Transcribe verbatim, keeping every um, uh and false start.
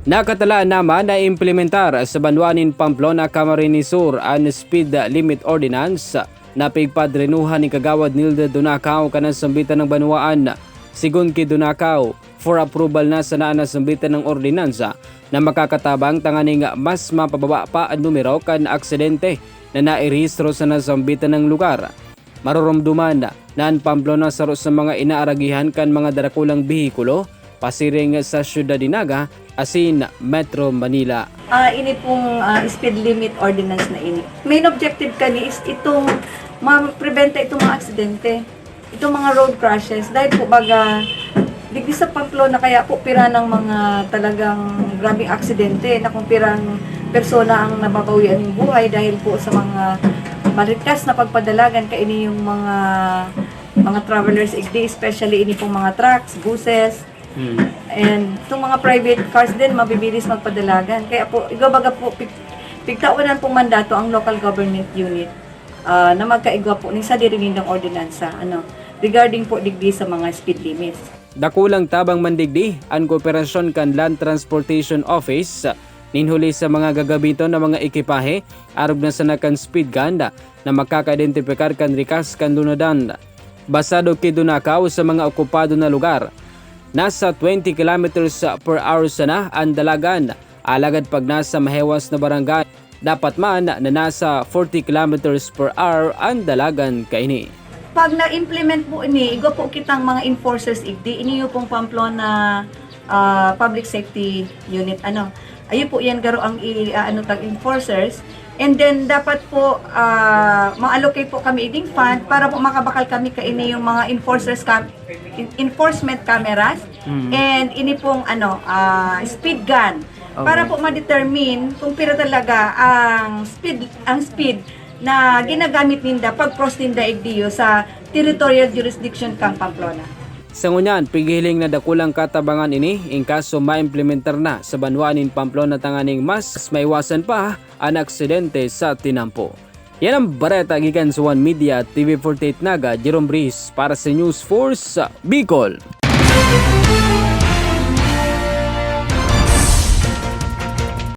Nakatalaan naman na implementar sa banwa nin Pamplona, Camarines Sur an speed limit ordinance na pigpadrinuhan ni Kagawad Nilda Dunacao kan nasambitan ng banwaan. Sigon ki Dunacao, for approval na sana an nasambitan ng ordinansa na makakatabang tanganing mas mapababa pa an numero kan aksidente na nairehistro sa nasambitan ng lugar. Maroromduman na an Pamplona saro sa mga inaaragihan kan mga darakulang behikulo pasiring sa syudad ni Naga asin Metro Manila. Ah, ini pong, ah, speed limit ordinance na ini. Main objective kani is itong ma-preventa itong mga aksidente, itong mga road crashes. Dahil po baga, digdi sa Pamplona, kaya po pira ng mga talagang grabeng aksidente na kung pirang persona ang nababawian ng buhay dahil po sa mga maligtas na pagpadalagan kaini yung mga mga travelers igdi, especially ini pong mga trucks, buses, and itong mga private cars din, mabibilis magpadalagan. Kaya po, igwa baga po, pig, pigtawanan pong mandato ang local government unit, ah, na magkaigwa po ning sadiri nindang ordinansa, ano, regarding po digdi sa mga speed limits. Dakulang tabang man digdi an kooperasyon kan Land Transportation Office nin huli sa mga gagamiton na mga ekipahe arog na sana kan speed gun na makakaidentipikar kan rikas kan lunadan. Basado ki Dunacao, sa mga okupado na lugar, nasa twenty kilometers per hour sana an dalagan, alagad pag nasa mahewas na barangay, dapat man na nasa forty kilometers per hour an dalagan kaini. Pag na-implement po ini, igwa po kitang mga enforcers igdi, ini yung pong Pamplona, ah, Public Safety Unit, ano. Ayo po yan, garo ang i-, ah, ano, tag enforcers. And then, dapat po, ah, ma-allocate po kami igding fund para po makabakal kami kaini yung mga enforcers cam-, en-, enforcement cameras. And ini pong, ano, ah, speed gun. Para po ma-determine kung pira talaga ang speed, ang speed na ginagamit ninda pag-cross ninda igdiyo sa territorial jurisdiction kan Pamplona. Sa ngunyan, pighihiling na dakulang katabangan ini in kaso maimplementar na sa banwa nin Pamplona tanganing mas maiwasan pa an aksidente sa tinampo. Yan ang bareta gikan sa One Media, T V forty-eight Naga, Jerome Breeze para sa News Force Bicol.